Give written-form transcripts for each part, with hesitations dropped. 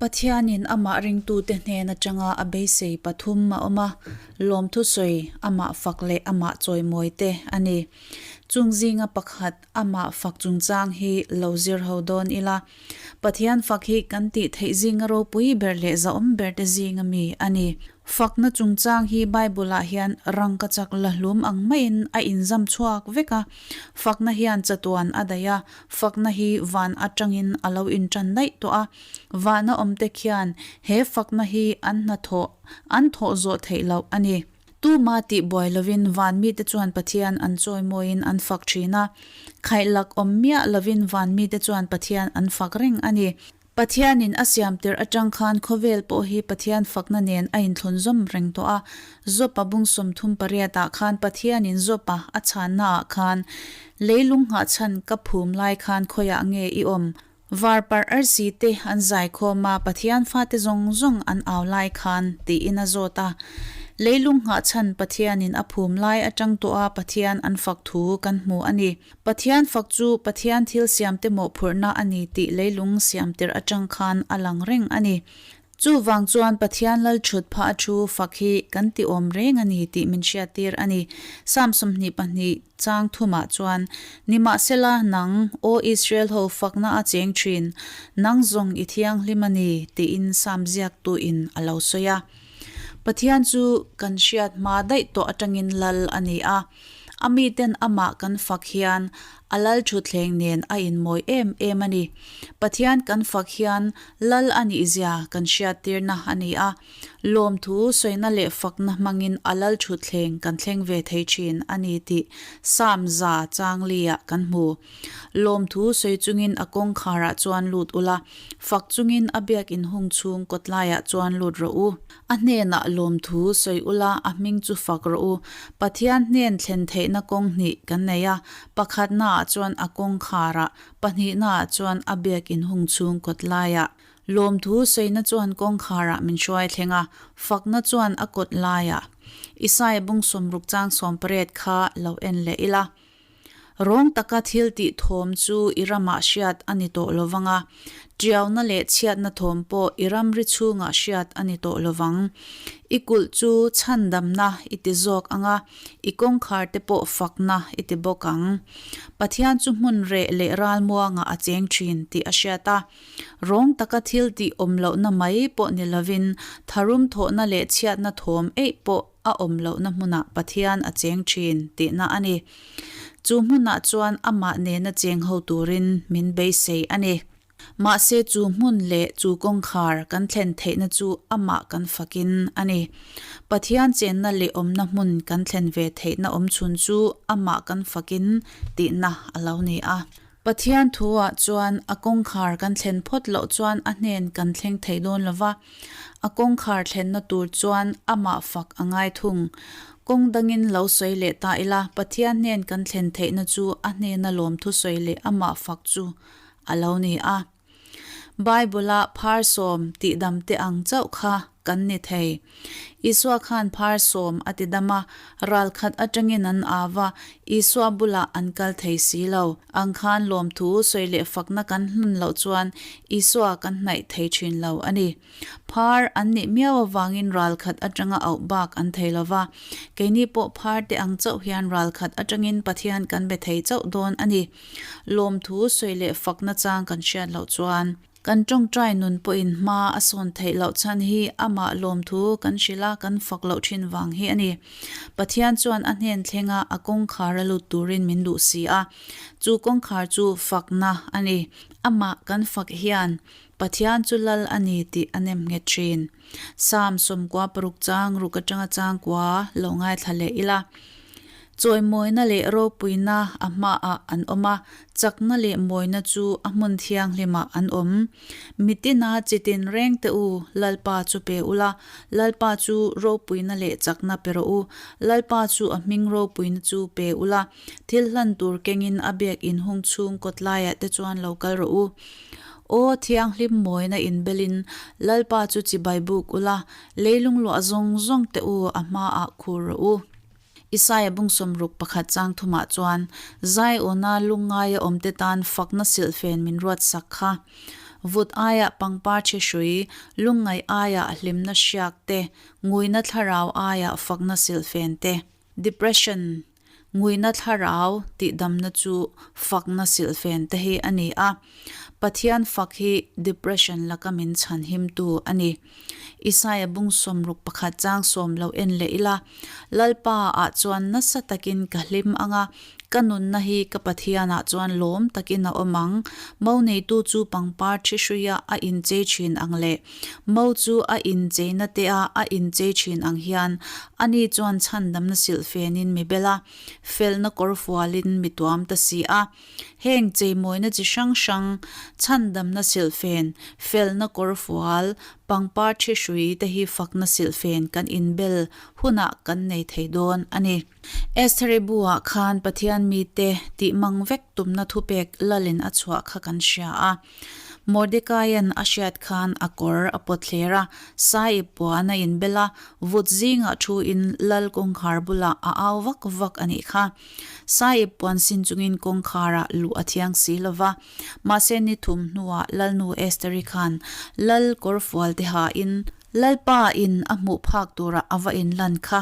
Pathianin amah ringtute hnen atanga a beisei pathum a awm a, lawmthu sawi, amah fak leh amah chawimawi te a ni. Chung zinga pakhat amah fak chungchang hi lo zir ho dawn ila, Pathian fak hi kan tih theih zinga ropui ber leh zahawm ber te zinga mi a ni. Fakna chungchang hi Bible-ah hian rangkachak la hlum ang maiin a inzam chhuak vek a. Fakna hian chatuan a daih a, fakna hi van atangin a lo intan daih tawh a. Vana awmte khian he fakna hi an hnathawh an thawh zawh theih loh a ni. Tuma tih buai lovin van mite chuan Pathian an chawimawiin an fak thin a. Khaihlak awm miah lovin van mite chuan Pathian an fak reng a ni. Pathianin a siam tirh atang khan khawvel pawh hi Pathian fakna nen a inthlunzawm reng tawh a. Jopa bung 38 ah khan Pathianin Jopa a chhanna ah khan, Leilung nghahchhan ka phum lai khan khawiah nge i awm? Varparh arsi te an zaikhawm a, Pathian fate zawng zawng an au lai khan, tiin a zawt a. Leilung nghahchhan Pathianin a phum lai atang tawh a Pathian an fak thu kan hmu a ni. Pathian fak chu Pathian thil siamte mawhphurhna a ni tih leilung siamtir atang khan a lang reng a ni. Chuvang chuan Pathian lal thut phah a thu fak hi kan ti awm reng a ni tih min hriattir a ni. Psalm 22 chang thumah chuan, Nimahsela nang, Aw Israel ho fakna a cheng thin, nang zawng i thianghlim a ni, tiin Psalm ziaktuin a lo sawi a. Pathian chu kan hriat hma daih tawh atangin lal a ni a. A miten amah kan fak hian a lal thutthleng nen a inmawi em em a ni. Pathian kan fak hian lal a nihzia kan hriattirna a ni a, lawmthu sawina leh fakna hmangin a lal thutthleng kan thleng ve thei thin a ni tih Psalm 104 ah kan hmu. Lawmthu sawi chungin a kawngkharah chuan lut ula, fak chungin a biakin hung chhung kawtlaiah chuan lut rawh u. A hnenah lawmthu sawi ula, a hming chu fak rawh u. Pathian hnen thlen theihna kawng hnih kan nei a, pakhatnaah chuan a kawngkharah, pahnihnaah chuan a biakin hung chhung kawt laiah. Lawmthu sawina chuan kawngkharah min hruai thleng a, fakna chuan a kawt laiah. Isaia bung 60 chang 18 kha lo en leh ila. Rawng taka thil tih thawm chu i ramah hriat a ni tawh lo vang a, tiauna leh chhiatna thawm pawh i ramri chhungah hriat a ni tawh lo vang. I kulh chu chhandamna i ti zawk ang a, i kawngkhar te pawh fakna i ti bawk ang. Pathian chu hmun reh leh ralmuangah a cheng thin tih a hriat a. Rawng taka thil tih awm lohna mai pawh ni lovin tharum thawhna leh chhiatna thawm eih pawh a awm lohna hmunah Pathian a cheng thin tihna a ni. Chu hmunah chuan amah nena cheng ho turin min beisei a ni. Mahse chu hmun leh chu kawngkhar kan thlen theihna chu amah kan fakin a ni. Pathian chenna leh awmna hmun kan thlen ve theihna awmchhun chu amah kan fakin tihna a lo ni a. Pathian thuah chuan a kawngkhar kan thlen phawt loh chuan a hnen kan thleng thei dawn lo va, a kawngkhar thlenna tur chuan amah fak a ngai thung. Kawng dangin lo sawi leh ta ila, Pathian hnen kan thlen theihna chu a hnena lawmthu sawi leh amah fak chu a lo ni a. Bible-a phar sawm tihdam te ang chauh kha kan ni thei. Isua khan phar sawm a ti dam a, ral khat atangin an au a, Isua bulah an kal thei si lo. Ang khan lawmthu sawi leh fakna kan hlun loh chuan Isua kan hnaih thei thin lo a ni. Phar an nih miau avangin ral khat atanga auh bak an thei lo va, keini pawh phar te ang chauh hian ral khat atangin Pathian kan be thei chauh dawn a ni. Lawmthu sawi leh fakna chang kan hriat loh chuan kan tawngtai nun pawhin hma a sawn theih loh chhan hi amah lawmthu kan hrilh a, kan fak loh thin vang hi a ni. Pathian chuan a hnen thlenga a kawngkhar a lut turin min duh si a, chu kawngkhar chu fakna a ni. Amah kan fak hian Pathian chu lal a ni tih a nem nghet thin. Psalm 96 chang ruk atanga chang kua lo ngaithla leh ila. Chawimawina leh ropuina a hmaah an awm a, chakna leh mawina chu a hmun thianghlimah an awm. Mitina chitin reng teh u, Lalpa chu pe ula, Lalpa chu ropuina leh chakna pe rawh u. Lalpa chu a hming ropuina chu pe ula, thil hlan tur kengin a biak inhung chhung kawtlaiah te chuan lo kal rawh u. Aw thianghlim mawina inbelin Lalpa chu chibai buk ula, leilung luah zawng zawng teh u a hmaah khur rawh u. Isaia bung 61 chang thumah chuan, Zaiawna lungngaia awmte tan fakna silhfen min ruatsak kha. Vut aiah pangpar chhe hrui, lungngaih aiah hlimna hriak te, nguina thlarau aiah fakna silhfen te. Depression, nguina thlarau tihdamna chu fakna silhfen te hi a ni a. Pathian fak hi depression laka min chhanhimtu a ni. Isaia bung sawmruk pakhat chang sawm lo en leh ila, Lalpa ah chuan nasa takin ka hlim ang a, ka nunna hi ka Pathian ah chuan lawm takin a awm ang. Mo neitu chu pangpar thi hruia a inchei thin ang leh mo chu a incheina te a a inchei thin ang hian ani chuan chhandamna silhfenin mi bel a, felna kawr fualin mi tuam ta si a. Heng cheimawina chi hrang hrang, chhandamna silhfen, felna kawrfual, pangpar thi hrui te hi fakna silhfen kan inbel hunah kan nei thei dawn a ni. Estheri bu-ah khan Pathian mite tih mang vek tumna thupek lalin a chhuah kha kan hria a. Mordekaia'n a hriat khan a kawr a pawt thler a, Saip puan a inbel a, vut zingah thuin lal kawngkhar bulah a au vak vak a nih kha. Saip puan sin chungin kawngkharah luh a thiang si lo va. Mahse ni thum hnuah Lalnu Esteri khan Lal kawrfual te hain Lalpa in a hmuh phak turah a va inlan kha.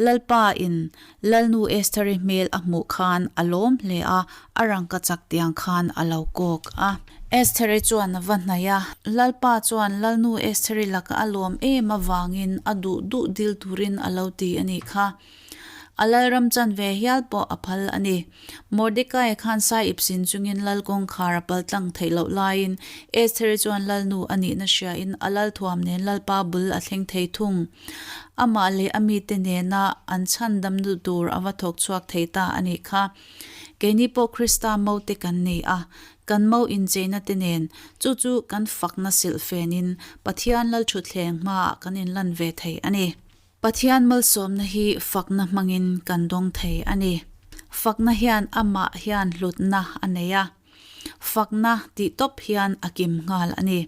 Lalpa in Lalnu Esteri hmel a hmuh khan a lawm hle a, a rangka chak tiang khan a lo kawk a. Esteri chuan a va hnaih a, Lalpa chuan Lalnu Esteri laka a lawm em avangin a duh duh dil turin a lo ti a nih kha. A lalram chan ve hial pawh a phal a ni. Mordekaia khan Saip sin chungin lal kawngkhar a pal tlang theih loh laiin Estheri chuan lalnu a nihna hriain a lalthuam nen lalpa bul a thleng thei thung. Amah leh a mite nena an chhandamna tur a va thawk chhuak thei ta a nih kha. Keini pawh Krista mote kan ni a, kan mo incheina te nen chu chu kan fakna silhfenin Pathian lalthutthleng hmaah kan inlan ve thei a ni. Pathian malsawmna hi fakna hmangin kan dawng thei a ni. Fakna hian amah hian hlutna a nei a. Fakna tih tawp hian a kim nghal a ni.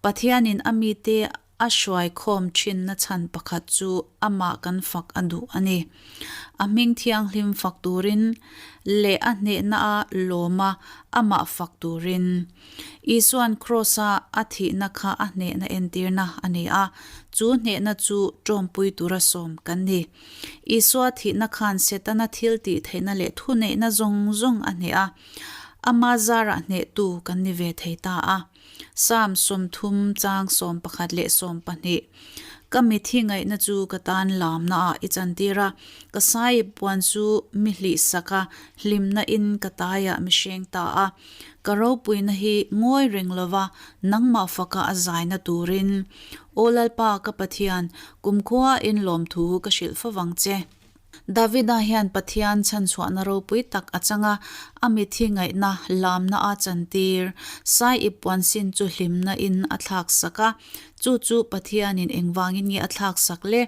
Pathianin a mite a hruai khawm thinna chhan pakhat chu amah kan fak a duh a ni. A hming thianghlim fak turin leh a hnehna a lawm a amah fak turin. Isua'n Kraws-a a thihna kha a hnehna entirna a ni a, chu hnehna chu ṭawmpui tura sawm kan ni. Isua thihna khan Setana thil tih theihna leh thuneihna zawng zawng a hneh a, ama zarah hnehtu kan ni ve thei ta a. Psalm 30 chang 11 leh 12, Ka mithi ngaihna chu ka tan lamna ah i chantir a, ka saip puan chu mi hlih sak a, hlimna in ka taiah mi hreng ta a. Ka ropuina hi ngawi reng lova nangmah faka a zaina turin, Aw Lalpa ka Pathian, kumkhua in lawmthu ka hrilh fo vang che. Davida hian Pathian chhanchhuahna ropui tak a chang a, a mithi ngaihna lamna a chantir. Sai ip puansin chu hlimna in a thlak sak a, chu chu Pathianin engvangin nge a thlak sak le?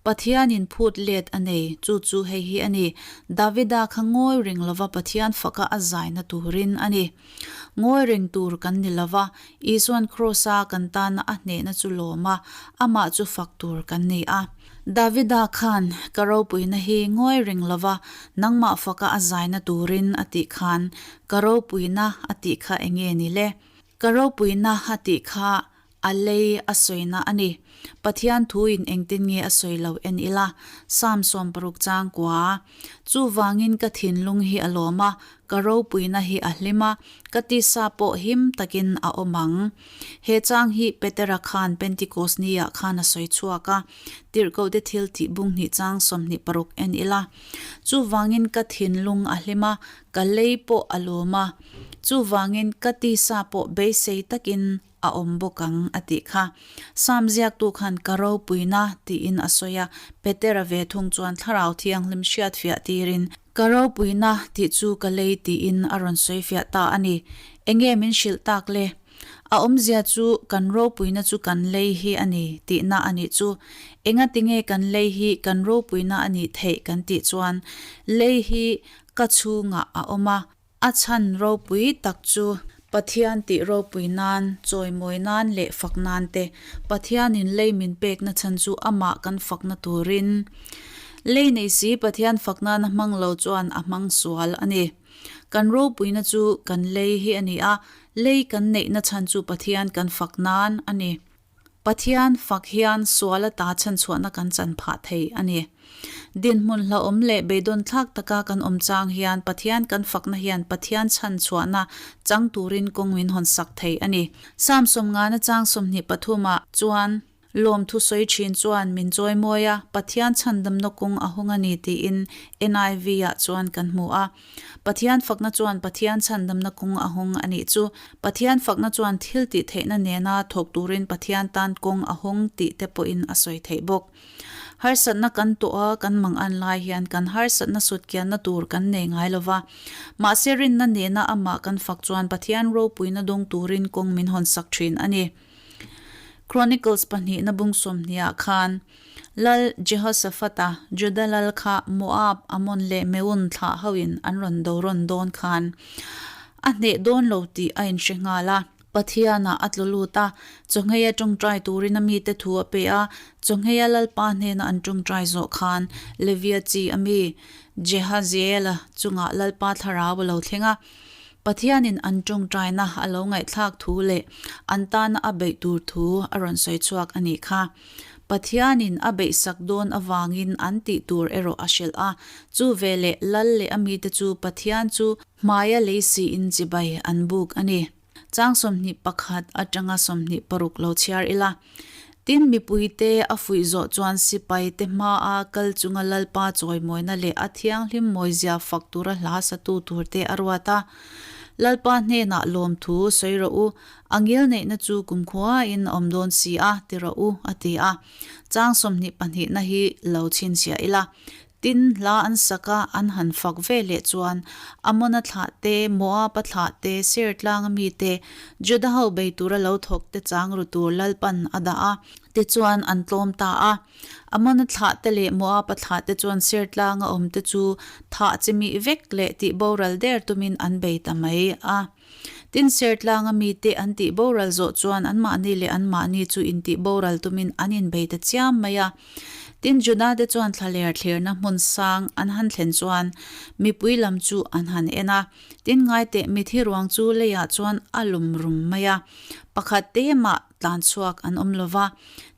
Pathianin phut let a nei, chu chu hei hi a ni, Davida kha ngawi reng lova Pathian faka a zaina turin a ni. Ngawi reng tur kan ni lova, Isuan Kraws-a kan tana a hnehna chu lawm a, amah chu fak tur kan ni a. Davida khan, Ka ropuina hi ngawi reng lova nangmah faka a zaina turin a tih khan, ka ropuina a tih kha enge ni le? Ka ropuina a tih kha A lei a sawina a ni. Pathian thuin engtin nge a sawi lo en ila, Psalm 60 chang kua. Chuvangin ka thinlung hi a lawm a, ka ropuina hi a hlim a, ka tisa pawh him takin a awm ang. He chang hi Petera khan Pentikos ni-ah khan a sawi chhuak a, Tirhkohte thil tih bung hnih chang 26 en ila. Chuvangin ka thinlung a hlim a, ka lei pawh a lawm a, chuvangin ka tisa pawh beisei takin a awm bawk ang a tih kha. Psalm ziaktu khan ka ropuina tiin a sawi a, Petera ve thung chuan Thlarau Thianghlim hriatfiah tirin ka ropuina tih chu ka lei tiin a rawn sawifiah ta a ni. Enge min hrilh tak le? A awmzia chu kan ropuina chu kan lei hi a ni tihna a nih chu. Engatinge kan lei hi kan ropuina a nih theih kan tih chuan lei hi ka chhungah a awm a, A chhan ropui tak chu Pathian tih ropui nan, chawimawi nan leh fak nan te Pathianin lei min pekna chhan chu amah kan fakna turin. Lei nei si Pathian fak nana hmang lo chuan a hmang sual a ni. Kan ropuina chu kan lei hi a ni a. Lei kan neihna chhan chu Pathian kan fak nan a ni. Pathian fak hian sual ata chhanchhuahna kan chan phah thei a ni. Dinhmun hlauhawm leh beidawn thlak taka kan awm chang hian Pathian kan fakna hian Pathian chhanchhuahna chang turin kawng min hawn sak thei a ni. Psalm sawmngana chang 23 ah chuan Lawmthu sawi thin chuan min chawimawi a, Pathian chhandamna kawng a hawng a ni tiin NIV-ah chuan kan hmu a. Pathian fakna chuan Pathian chhandamna kawng a hawng a nih chu. Pathian fakna chuan thil tih theihna nena thawk turin Pathian tan kawng a hawng tih te pawhin a sawi theih bawk. Harsatna kan tawh a, kan mangan lai hian kan harsatna sutkianna tur kan nei ngai lo va. Mahse rinna nena amah kan fak chuan Pathian ropuina dawng turin kawng min hawnsak thin a ni. Chronicles pahnihna bung sawmhniah khan Lal Jehoshaphat-a Juda lal kha Moab, Ammon leh Meun thlah hoin an rawn do rawn dawn khan a hneh dawn lo tih a inhre nghal a. Pathianah a tlu lut a, chawngheia tawngtai turin a mite thu a pe a, chawngheia Lalpa hnena an tawngtai zawh khan Levia chi a mi Jehaziela chungah Lalpa thlarau a lo thleng a. Pathianin an tawngtaina a lo ngaihthlak thu leh an tana a beih tur thu a rawn sawi chhuak a nih kha. Pathianin a beihsak dawn avangin an tih tur erawh a hrilh a, chu veleh lal leh a mite chu Pathian chu hmaia lei siin chibai an buk a ni. Chang 21 atanga 26 lo chhiar ila. Tin, mipuite a fuih zawh chuan sipaite hmaa kal chunga Lalpa chawimawina leh a thianghlim mawizia fak tura hla satu turte a ruat a. Lalpa hnenah lawmthu sawi rawh u, a ngilneihna chu kumkhuain a awm dawn si a, ti rawh u, a ti a. Chang 22 na hi lo chhinchhiah ila. Tin, hla an sak a, an han fak ve leh chuan Amona thlah te, Moaba thlah te, Seir tlanga mi te, Juda ho bei tura lo thawk te chang ru tur Lalpan a dah a, tichuan an tlawm ta a. Amona thlah te leh Moaba thlah te chuan Seir tlanga awm te chu thah chimih vek leh tih boral der tumin an bei ta mai a. Tin, Seir tlanga mi te an tih boral zawh chuan anmahni leh anmahni chu intih boral tumin an inbei ta chiam mai a. Tin, Juda te chuan thlaler thlirna hmun sang an han thlen chuan mipui lam chu an han en a. Tin, ngaiteh mithi ruang chu leiah chuan a lum rum mai a, pakhat te mah tlan chhuak an awm lo va.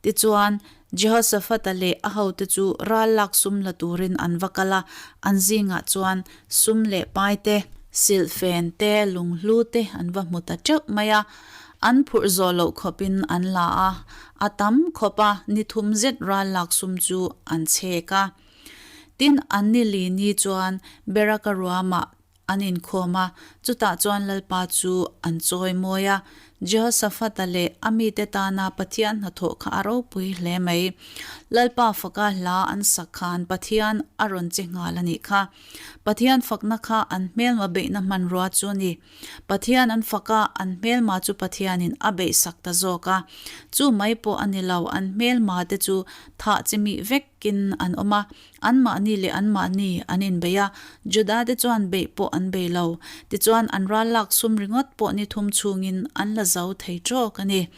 Tichuan, Jehoshaphat-a leh a hote chu ral lak sum la turin an va kal a, an zingah chuan sum leh pai te, silhfen te, lunghlu te an va hmu ta teuh mai a. An phurh zawh loh khawpin an la a, a tam khawp a, ni thum zet ral lak sum chu an chhek a. Tin, an ni li ni chuan Beraka ruamah an inkhawm a, chutah chuan Lalpa chu an chawi mawi a. Jehoshaphat-a leh a mite tana Pathian hnathawh kha a ropui hle mai. Lalpa faka hla an sak khan Pathian a rawn che nghal a nih kha. Pathian fakna kha an hmelma beihna hmanrua chu a ni. Pathian an fak a, an hmelma chu Pathianin a beihsak ta zawk a. Chu mai pawh a ni lo, an hmelma te chu thah chimih vekin an awm a, anmahni leh anmahni an inbei a, Juda te chuan beih pawh an bei lo. Tichuan an ral lak sum ringawt pawh ni thum chhungin an la zo thei tawk a ni.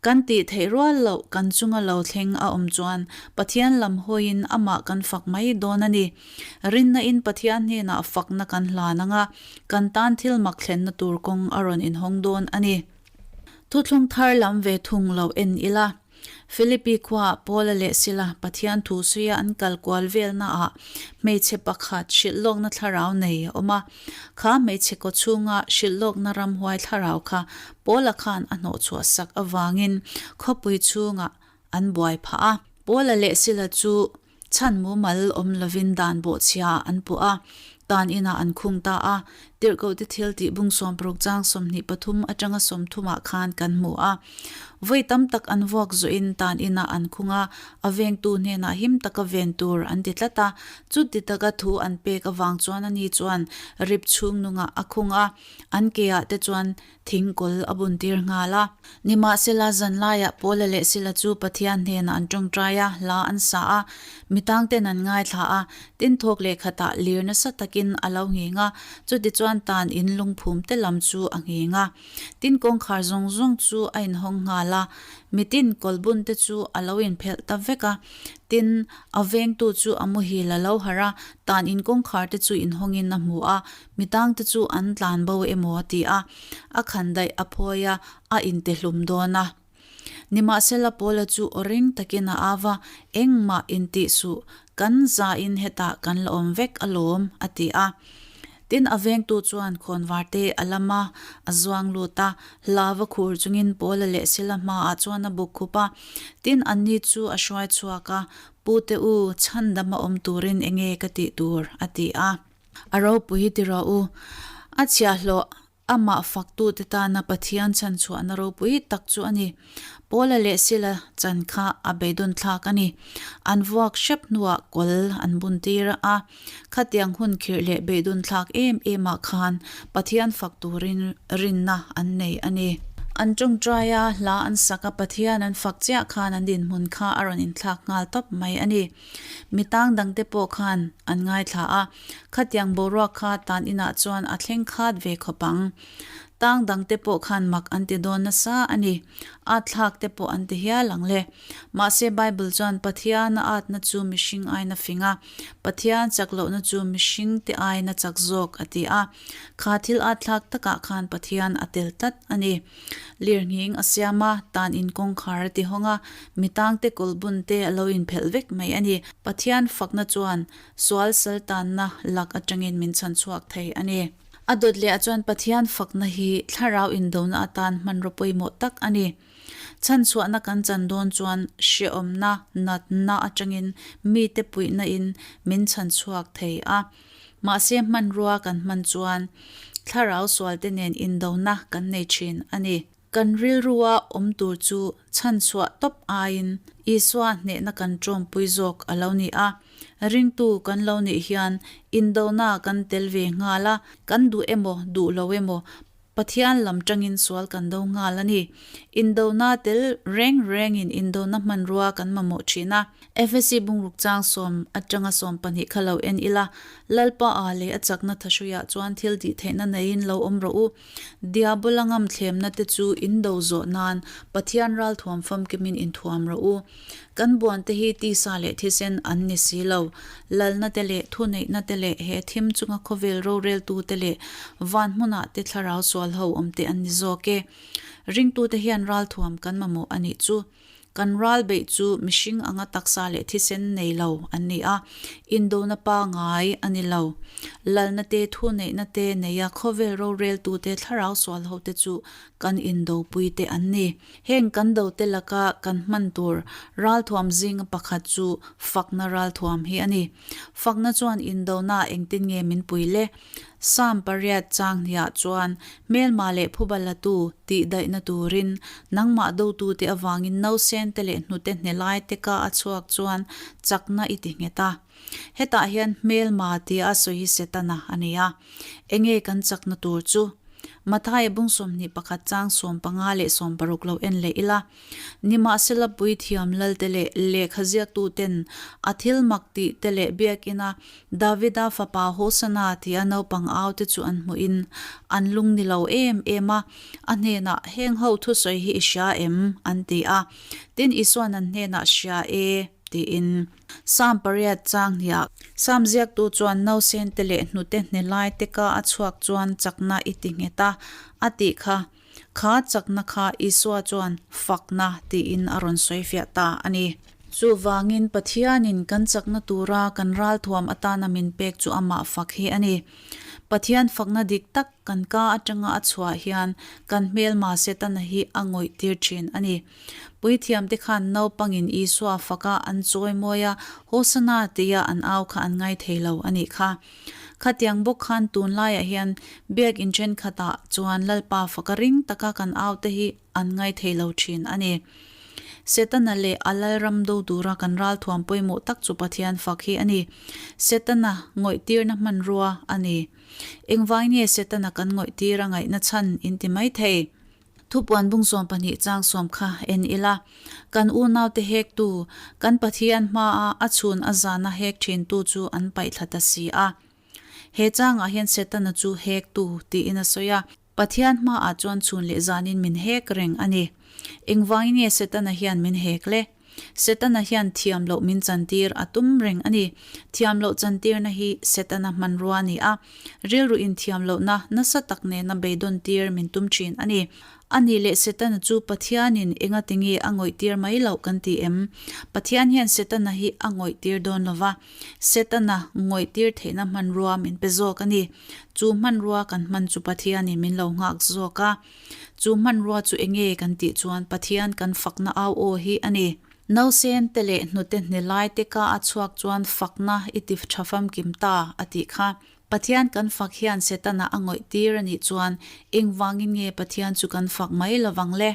Kan tih theih rual loh kan chunga lo thleng a awm chuan Pathian lam hawiin amah kan fak mai dawn a ni. Rinna in Pathian hnenah fakna kan hlan ang a, kan tan thil mak thlenna tur kawng a rawn inhawng dawn a ni. Thuthlung thar lam ve thung lo en ila. Philippi khuaah Paula leh Sila Pathian thu suia an kal kual velnaah hmeichhe pakhat hrilhlawkna thlarau nei a awm a. Kha hmeichhe kaw chhunga hrilhlawkna ramhuai thlarau kha Paula khan a hnawhchhuah sak avangin khawpui chhungah an buai phah a. Paula leh Sila chu Chhan mumal awm lovin dan bawhchhia an puh a, tan inah an khung ta a. Tirhkohte thil tih bung 60 chang 23 atanga 30 ah khan kan hmu a. Vawi tam tak an vuak zuahin tan inah an khung a, a vengtu hnenah him taka ven tur an ti tlat a. Chuti taka thu an pek avang chuan ani chuan rip chhung nungah a khung a, an keah te chuan Thingkawl a buntir nghal a. Nimahsela, zanlaiah Paula leh Sila chu Pathian hnenah an tawngtai a, hla an sa a, mi tangten an ngaithla a, tin thawk leh khatah lir nasa takin a lo nghing a. Chutichuan. chuan tan in lungphum te lam chu a nghing a. Tin kawngkhar zawng zawng chu a inhawng nghal a, mitin kawlbun te chu a lo inphelh ta vek a. Tin, a vengtu chu a muhil a lo harh a, tan in kawngkhar te chu inhawngin a hmu a, mitang te chu an tlan bo emaw a ti a, a khan daih a phawi a, a intehlum dawn a. Nimahsela Paula chu aw ring takin a au va, Engmah intih suh, kan zain hetah kan la awm vek alawm, a ti a. Tin, a vengtu chuan khawnvarte a lam a, a zuang lut a, hlava khur chungin Paula leh Sila hmaah chuan a buk khup a. Tin, anni chu a hruai chhuak a, Pute u, chhandama awm turin enge ka tih tur? a ti a. A ropui ti rawh u, a chhiahhlawh Amah faktute tana Pathian chhanchhuahna ropui tak chu a ni. Paula leh Sila chan kha a beidawnthlak a ni. An vuak hrep hnuah kawl an buntir a. Khatiang hun khirh leh beidawnthlak em emah khan Pathian fak turin rinna an nei a ni. An tawngtai a, hla an sak a, Pathian an fak chiah khan an dinhmun kha a rawn inthlak nghal tawp mai a ni. Mi tang dangte pawh khan an ngaithla a, khatiang boruak kha tan inah chuan a thleng khat ve khawp ang. Tang dangte pawh khan mak an ti dawn nasa a ni. At thlak te pawh an ti hial ang le. Mahse Bible chuan Pathian a atna chu mihring aina fing a, Pathian chak lohna chu mihring te aina chak zawk a ti a. Kha thil at thlak takah khan Pathian a tel tlat a ni. Lirnghing a siam a, tan in kawngkhar a ti hawng a, mi tangte kawlbun te a lo inphelh vek mai a ni. Pathian fakna chuan sual sal tanna lak atangin min chhan chhuak thei a ni. A dawt leh ah chuan Pathian fakna hi thlarau indona atan hmanraw pawimawh tak a ni. Chhanchhuahna kan chan dawn chuan hrehawmna, natna atangin mite puihna in min chhan chhuak thei a. Mahse hmanrua kan hman chuan thlarau sualte nen indona kan nei thin a ni. Kan rilrua awm tur chu chhanchhuah tawp aiin Isua hnehna kan tawmpui zawk a lo ni a. Ringtu kan lo nih hian indona kan tel ve nghal a, kan duh emaw duh lo emaw Pathian lam tangin sual kan do nghal a ni. Indona tel reng rengin indona hmanrua kan mamawh thin a. Efesi bungruk chang sawm atanga 12 kha lo en ila, Lalpa a leh a chakna thahruiah chuan thil tih theihna neiin lo awm rawh u. Diabola ngam thlemna te chu in do zawh nan Pathian ralthuam famkimin inthuam rawh u. Kan buan te hi tisa leh thisen an ni si lo. Lalna te leh thuneihna te leh he thim chunga khawvel roreltu te leh van hmunah te thlarau sual ho awm te an ni zawk e. Ringtute hian ralthuam kan mamawh a nih chu. Kan ral beih chu mihring anga taksa leh thisen nei lo an ni a, indona pangai a ni lo. Lalna te thuneihna te neia khawvel roreltu te thlarau sual ho te chu kan indopui te an ni. Heng kan dote laka kan hman tur ralthuam zinga pakhat chu fakna ralthuam hi a ni. Fakna chuan indona engtin nge min pui le? Psalm pariat chang hniah chuan hmelma leh phuba latu tih daihna turin nangmah dotute avangin nausen te leh hnute hne lai te ka a chhuak chuan chakna i ti nghet a. Hetah hian hmelma tia a sawi hi Setana a ni a. Enge kan chakna tur chu? Mathaia bung 21 chang 15 leh 16 lo en leh ila. Nimahsela puithiam lalte leh lehkha ziaktuten a thil mak tih te leh biakina Davida fapa Hosana tia naupang au te chu an hmuhin an lung ni lo em em a, a hnenah, Heng ho thusawi hi i hria em? an ti a. Tin, Isua'n an hnenah, Hria e, tiin. Psalm pariat chang hniah Psalm ziaktu chuan nausen te leh hnute hne lai te ka a chhuak chuan chakna i ti nghet a, a tih kha. Kha chakna kha Isua chuan fakna tiin a rawn sawi fiah ta a ni. Chuvangin Pathianin kan chakna tura kan ralthuam atana min pek chu amah fak hi a ni. Pathian fakna dik tak kan ka atanga a chhuah hian kan hmelma Setana hi a ngawih tir thin a ni. Puithiamte khan naupangin Isua faka an chawimawi a, Hosana tia an au kha an ngai thei lo a nih kha. Khatiang bawk khan tunlaiah hian biakin thenkhatah chuan Lalpa faka ring taka kan aute hi an ngai thei lo thin a ni. Setana leh a Lalram do tura kan ralthuam pawimawh tak chu Pathian fak hi a ni. Setana ngawihtirna hmanrua a ni. Engvai nge Setana kan ngawihtir a ngaihna chhan in ti mai thei? Thupuan bung 12 chang sawm kha en ila, kan unaute hektu, kan Pathian hmaa a chhun a zana hek thintu chu an paih thla ta si a. He changah hian Setana chu hektu tiin a sawi a. Pathian hmaah chuan chhun leh zanin min hek reng a ni. Engvangin nge Setana hian min hek le? Setana hian thiam loh min chantir a tum reng a ni. Thiam loh chantirna hi Setana hmanrua a ni a, rilru inthiam lohna nasa tak nena beidawntir min tum thin a ni. A nih leh Setana chu Pathianin engati nge a ngawihtir mai loh kan ti em? Pathian hian Setana hi a ngawihtir dawn lo va, Setana ngawihtir theihna hmanrua min pe zawk a ni. Chu hmanrua kan hman chu Pathianin min lo nghak zawk a. Chu hmanrua chu enge kan tih chuan Pathian kan fakna au aw hi a ni. Nausen te leh hnute hne lai te ka a chhuak chuan fakna i ti tha famkim ta a tih kha. Pathian kan fak hian Setana a ngawih tir a nih chuan engvangin nge Pathian chu kan fak mai lovang le?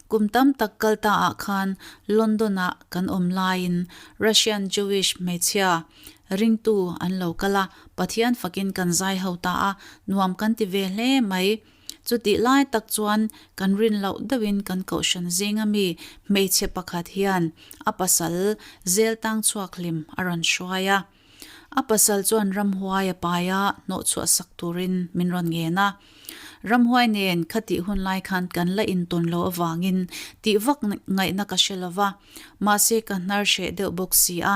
Kum tam tak kal ta ah khan London ah kan awm laiin Russian Jewish hmeichhia ringtu an lo kal a, Pathian fakin kan zai ho ta a, nuam kan ti ve hle mai. Chutih lai tak chuan kan rin loh deuhin kan kohhran zinga mi hmeichhe pakhat hian a pasal zel tang chhuak hlim a rawn hruai a. A pasal chuan ramhuai a pai a, hnawhchhuah sak turin min rawn ngen a. Ramhuai nen khatih hun lai khan kan la intawn lo avangin tih vak ngaihna ka hre lo va, mahse ka hnar hreh deuh bawk si a.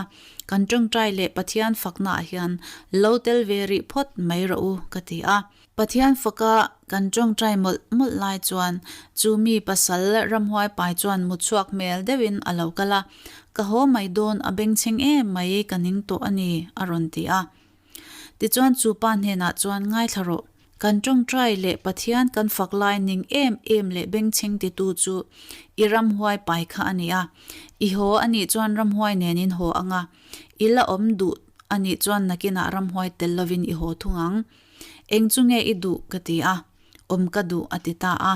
Kan tawngtai leh Pathian faknaah hian lo tel ve rih phawt mai rawh u ka ti a. Pathian faka kan tawngtai mawlh mawlh lai chuan chu mi pasal ramhuai pai chuan mu chhuak hmel deuhin a lo kal a, Ka haw mai dawn a bengchheng em mai ka ning tawh a ni a rawn ti a. Tichuan chu pa hnenah chuan ngaithla rawh, kan tawngtai leh Pathian kan fak lai ning em em leh bengchheng titu chu i ramhuai pai kha a ni a, i haw a nih chuan ramhuai nenin haw anga i la awm duh a nih chuan nakinah ramhuai tel lovin i haw thung ang. Eng chu nge i duh? ka ti a. Awm ka duh a ti ta a.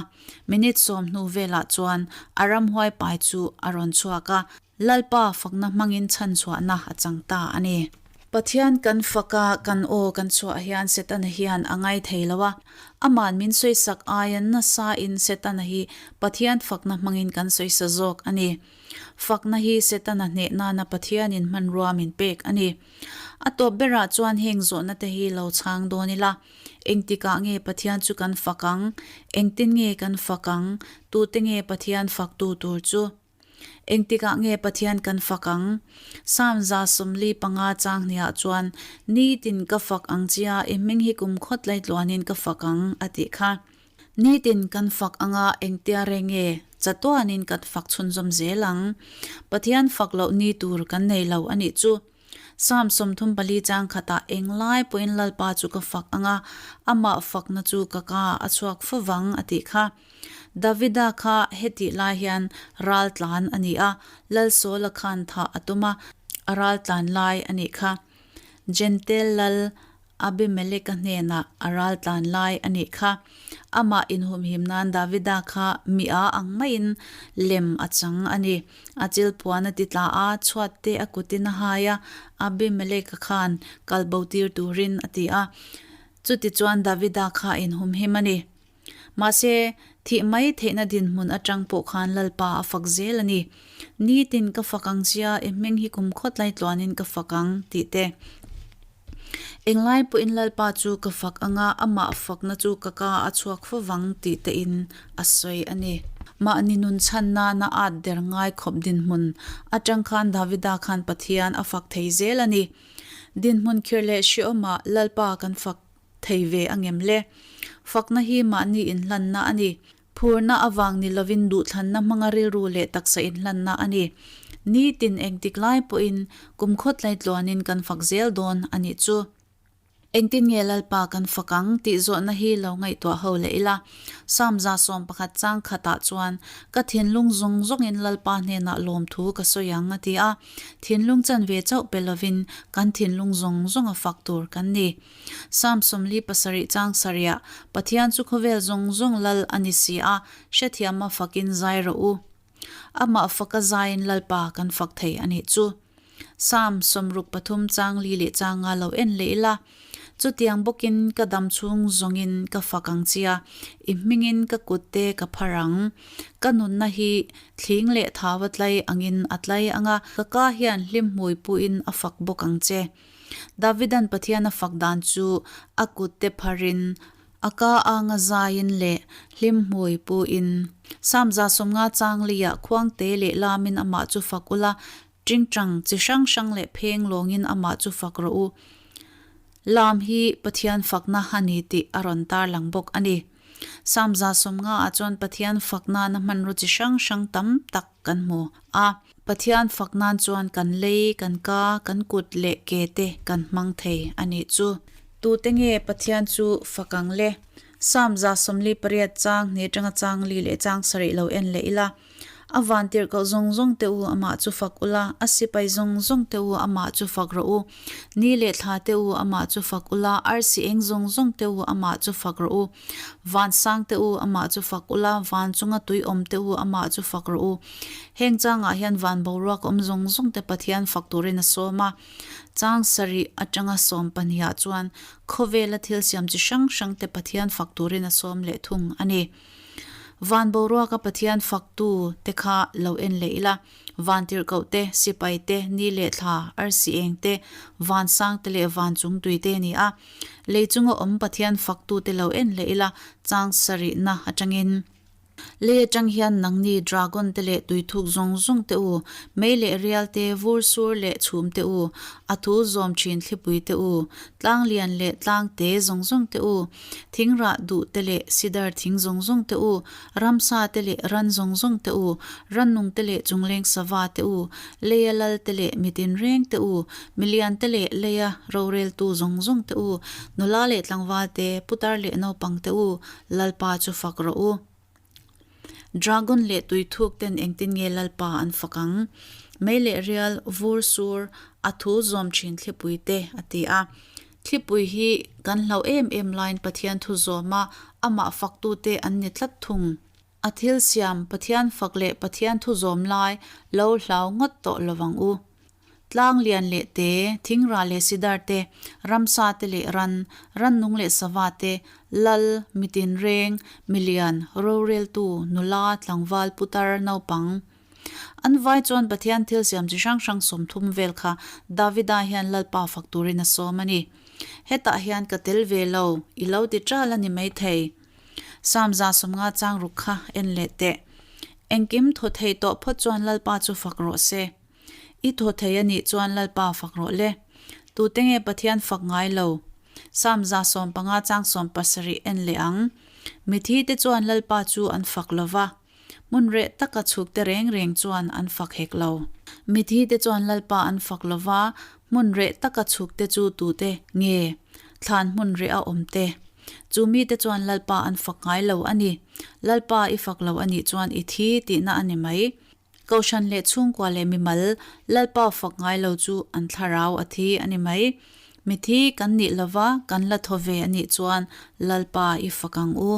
Minute 10 velah chuan a ramhuai pai chu a rawn chhuak a, Lalpa fakna hmangin chhanchhuahna a chang ta a ni. Pathian kan fak a, kan aw kan chhuah hian Setana hian a ngai thei lo a. Aman min sawisak aia nasa in Setana hi Pathian fakna hmangin kan sawisa zawk a ni. Fakna hi Setana hneh nana Pathianin hmanrua min pek a ni. A tawp berah chuan heng zawhna te hi lo chhang dawn ila, Engtikah nge Pathian chu kan fak ang? Engtin nge kan fak ang? Tute nge Pathian faktu tur chu? Engtikah nge Pathian kan fak ang? Psalm 145 chang hniah chuan, Nitin ka fak ang chia, i hming hi kum khawt lai tluanin ka fak ang, a tih kha. Nitin kan fak anga engtia reng nge chatuanin kan fak chhunzawm zel ang. Pathian fak loh ni tur kan nei lo a nih chu. Psalm 34 chang khatah englai pawhin Lalpa chu ka fak anga amah fakna chu ka ka a chhuak fo vang a tih kha. Davida kha hetih lai hian ral tlan a ni a, Lal Saula khan thah a tum a, a ral tlan lai a nih kha. Jentail Lal Abimeleka hnenah a ral tlan lai a nih kha. Amah inhumhim nan Davida kha mi a ang maiin lem a chang a ni. A chilphuan a ti tla a, chhuat te a kutin a hai a, Abimeleka khan kal bo tir turin a ti a. Chutichuan Davida kha a inhumhim a ni. Mahse, thih mai theihna dinhmun atang pawh khan Lalpa a fak zel a ni. Nitin ka fak ang chia, i hming hi kum khawt lai tluanin ka fak ang, tih te. Englai pawhin Lalpa chu ka fak anga, amah fakna chu ka ka a chhuak fo vang, tih tein a sawi a ni. Mahni nun chhan nana at der ngai khawp dinhmun atang khan Davida khan Pathian a fak thei zel a ni. Dinhmun khirh leh hreawmah Lalpa kan fak thei ve a ngem le. Fakna hi mahni inhlanna a ni. Phurna avang ni lovin duhthlanna hmanga rilru leh taksa inhlanna a ni. Nitin engtik lai pawhin kum khawtlai tluanin kan fak zel dawn a nih chu. Engtin nge Lalpa kan fak ang tih zawhna hi lo ngaihtuah ho leh ila. Psalm 11 chang khatah chuan, Ka thinlung zawng zawngin Lalpa hnenah lawmthu ka sawi ang a ti a. Thinlung chanve chauh pe lovin kan thinlung zawng zawnga fak tur kan ni. Psalm 47 chang sarihah, Pathian chu khawvel zawng zawng lal a ni si a, hrethiama fakin zai rawh u. Amah faka zaiin Lalpa kan fak thei a nih chu. Psalm 63 chang li leh changa lo en leh ila. Chutiang bawkin ka dam chhung zawngin ka fak ang chia, i hmingin ka kutte ka phar ang. Ka nunna hi thling leh thau a tlai angin a tlai ang a, ka ka hian hlim hmui puhin a fak bawk ang che. Davidan Pathian a fak dan chu a kutte pharin, a ka anga zaiin leh hlim hmui puhin. Psalm 150 chang liah khuangte leh lamin amah chu fak ula, Ṭingṭang chi hrang hrang leh pheng lawngin amah chu fak rawh u. Lam hi Pathian fakna a ni tih a rawn tarlang bawk a ni. Psalm 150 ah chuan Pathian fak nana hmanraw chi hrang hrang tam tak kan hmu a. Pathian fak nan chuan kan lei, kan ka, kan kut leh ke te kan hmang thei a nih chu. Tute nge Pathian chu fak ang le? Psalm 148 chang hnih atanga chang li leh chang sarih lo en leh ila. A van tirhkoh zawng zawng te u amah chu fak ula, a sipai zawng zawng te u amah chu fak rawh u. Ni leh thla te u amah chu fak ula, arsi eng zawng zawng te u amah chu fak rawh u. Van sang te u amah chu fak ula, van chunga tui awm te u amah chu fak rawh u. Heng changah hian van boruak awm zawng zawng te Pathian fak turin a sawm a. Chang sarih atanga sawm pahnihah chuan khawvela thil siam chi hrang hrang te Pathian fak turin a sawm leh thung a ni. Van boruaka Pathian faktu te kha lo en leh ila, van tirhkoh te, sipai te, ni leh thla, arsi eng te, van sang te leh van chung tui te a ni a. Lei chunga awm Pathian faktu te lo en leh ila, chang sarihna atangin. Lei atang hian nangni dragon te leh tuithuk zawng zawng te u, mei leh rial te, vur sur leh chhum te u, a thu zawm thin thlipui te u, tlang lian leh tlang te zawng zawng te u, Thing rah duh te leh sidar thing zawng zawng te u, ramsa te leh ran zawng zawng te u, rannung te leh chungleng sava te u, leia lal te leh mitin reng te u, milian te leh leia roreltu zawng zawng te u, nula leh tlangval te, putar leh naupang te u, Lalpa chu fak rawh u. Dragon leh tuithuk ten engtin nge Lalpa an fak ang? Mei leh rial, vur sur, a thu zawm thin thlipui te, a ti a. Thlipui hi kan hlauh em em laiin Pathian thu zawma amah faktute an ni tlat thung. A thil siam Pathian fak leh Pathian thu zawm lai lo hlau ngawt tawh lo vang u. Tlang lian leh te, thingrah leh sidar te, ramsa te leh ran, rannung leh sava te, lal, mitin reng, milian, roreltu, nula, tlangval, putar, naupang. An vai chuan Pathian thil siam chi hrang hrang 30 vel kha Davida hian Lalpa fak turin a sawm a ni. Hetah hian ka tel ve lo, i lo ti ṭal a ni maithei. Psalm 150 chang ruk kha en leh teh. Engkim thaw thei tawh phawt chuan Lalpa chu fak rawh se. I thaw thei a nih chuan Lalpa fak rawh le. Tute nge Pathian fak ngai lo? Psalm 115 chang 17 en leh ang. Mithi te chuan Lalpa chu an fak lo va. Hmun reh taka chhukte reng reng chuan an fak hek lo. Mithi te chuan Lalpa an fak lo va, hmun reh taka chhukte chu tute nge? Thlan hmun reh a awm te. Chu mite chuan Lalpa an fak ngai lo a ni. Lalpa i fak lo a nih chuan i thi tihna a ni mai. Kohhran leh chhungkua leh mimal Lalpa fak ngai lo chu an thlarau a thi a ni mai. Mithi kan nih lova kan la thaw ve a nih chuan Lalpa i fak ang u.